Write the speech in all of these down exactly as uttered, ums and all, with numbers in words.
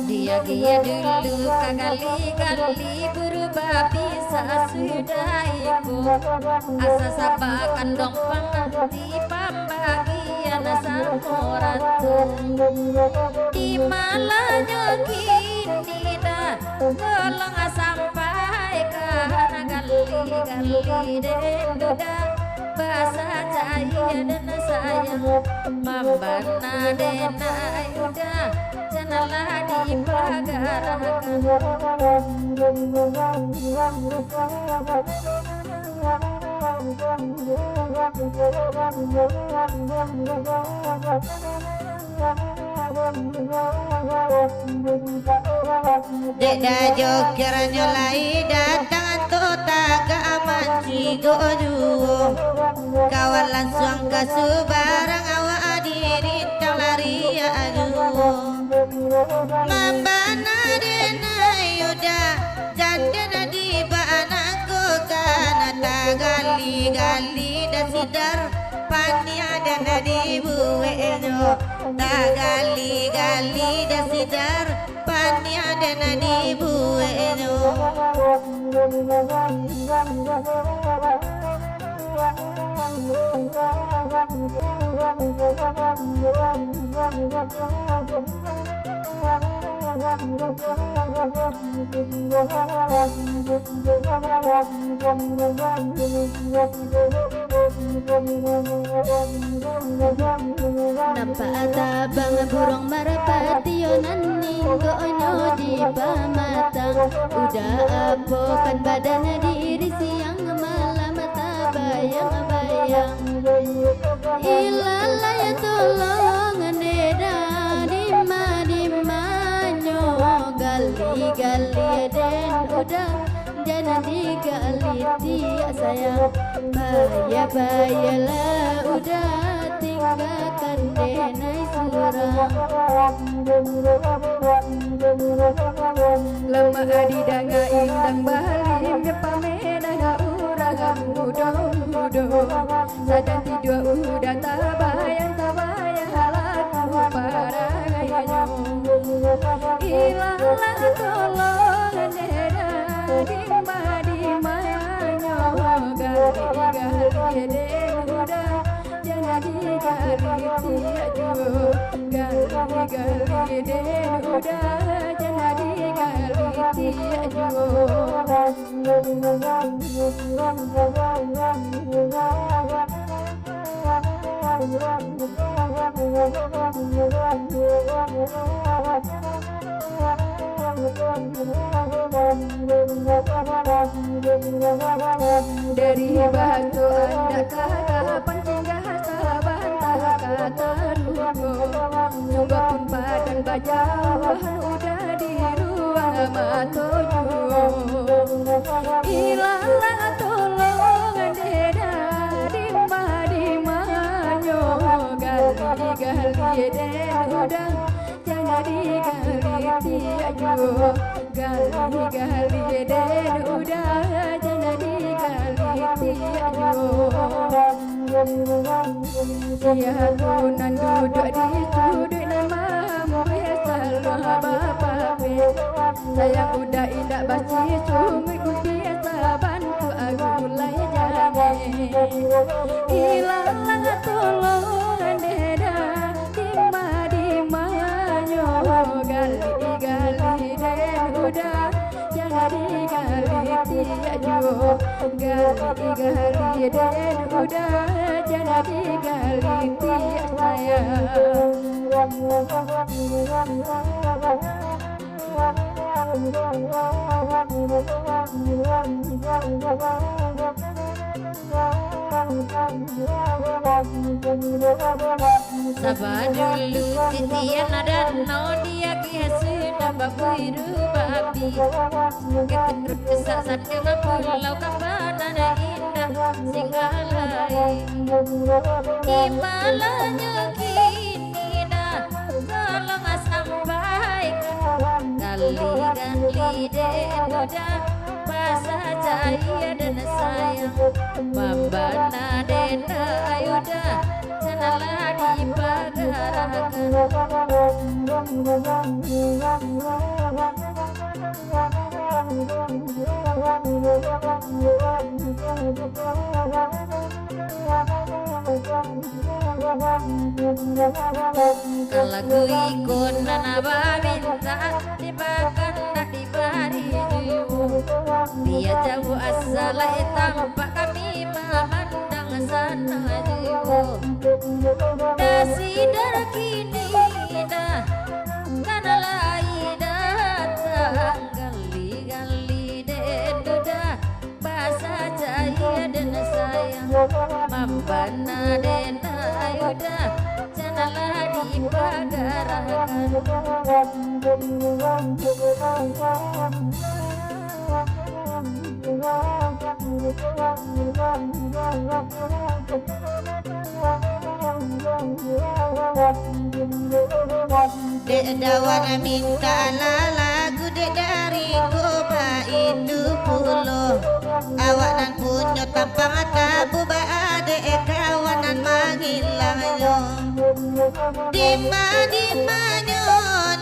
Diagiah dulu ka gali-gali, barubah bisa sudah iko. Asa saba kanduang pangan di pambagian samo rata. Di malanyo kini dah, tolong sampaikan gali-gali den dudah. Basa cahia den sayang, mambana den ai udah, janlah dipagarakan. Dek dah jo kironyo lai datang tu tagak mancigo juo. Kawan lansuang ka subarang awak diri talariak juo. Mambana den ai udah, jan den dibanakokan, tagali-gali dah sidar, paniang den dibueknyo. Tagali-gali dah sidar, paniang den dibueknyo. Nampak tabang buruang marpati, yo nan ninggonyo di pamatang. Udah apo kan badan diri siang malam tabayang-bayang. Ilalai tolong deda, dima-dimanyo gali-gali den udah, jan digali tiak sayang. Payah-payahlah udah, tinggakan den ai surang. Lamak didanga indang balim, pamenan urang mudo-mudo. Sadang tidua udah tabayang-tabayang, laku parangainyo. Ilalai tolong deda, dima-dimanyo gali-gali den udah, jan digali tiak juo. Gali-gali den udah, jan digali tiak juo. Dari bahaso andak ka kapan, singgah sabanta ka taruko. Sungguahpun padan bajauhan, udah di ruang mato juo. Ilalai tolong deda, dima-dimanyo gali-gali den udah, jan digali tiak juo. Gali-gali den udah, jan digali tiak juo. Sia tu nan duduak di suduik, nan mambuek saluang bapapeh. Sayang udah indak basi sunguik, kunci saban tu gulai jangeh. Ilalai tolong deda, dima-dimanyo gali-gali den udah, jan digali tiak juo. Gali-gali den udah, jan digali tiak sayang. Saba dulu titian danau, diagiah sudah babuiru babi. Ketenrut kesak sadang pulau, kapanan indah singgah lai. Di malanyo kini dah, tolong sampaikan gali-gali den udah, basa Iya den sayang, mambana den ayuda, janlah dipagarakan. Kalagu iko nan bamintak, dipakandak dibari juo. Bia jauah asa lai tampak kami mamandang sana juo. Dasidar kini dah, kan lai datang gali-gali den dudah. Basa cahia den sayang, mambana den ayuda, janlah dipagarakan. Dek dawan mintak lalagu, dek dari ko baitu pulo. Awak nan punyo tampang tabu, ba-adek kawan nan mangilangnyo. Dima-dimanyo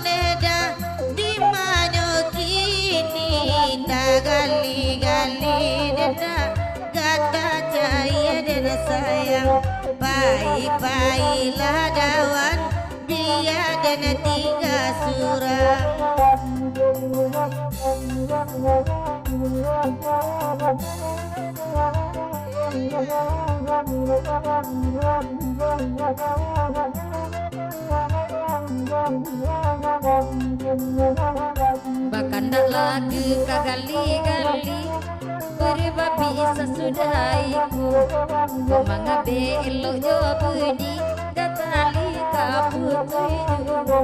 neh dah, dimanyo kini, tagali-gali neh dah. Gata cahia den sayang, pai-pailah dawan, bia den tingga surang. Bakandak lagi ka gali-gali, bari babi sasudah iko. Ko mangabek elok jo budi, gatali ka putuih juo.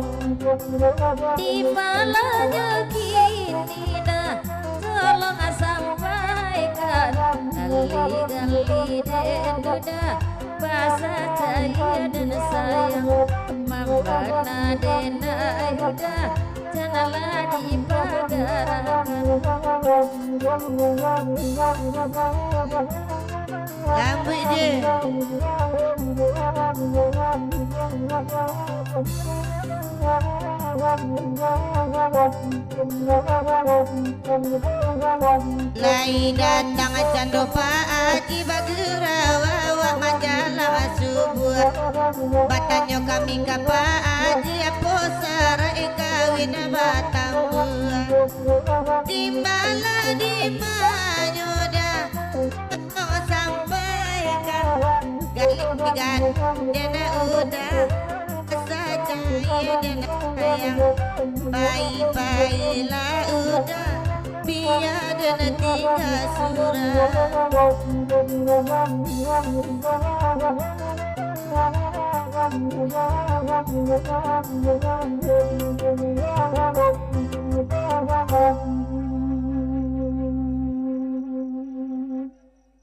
Di malanyo kini dah, tolong sampaikan, gali-gali den dudah. Basa cahia den sayang, mambana den ayuda, janlah dipagarakan. Lambuik je. Lai datang cando Pak Aji, bagurau awak manjalang subuah. Batanyo kami ka Pak Aji, apo sarai kawin batambuah. Timbala dimanyo dah, tolong sampaikan, gali-gali den udah. Sacayo den sayang, pai-pailah udah, bia den tingga surang.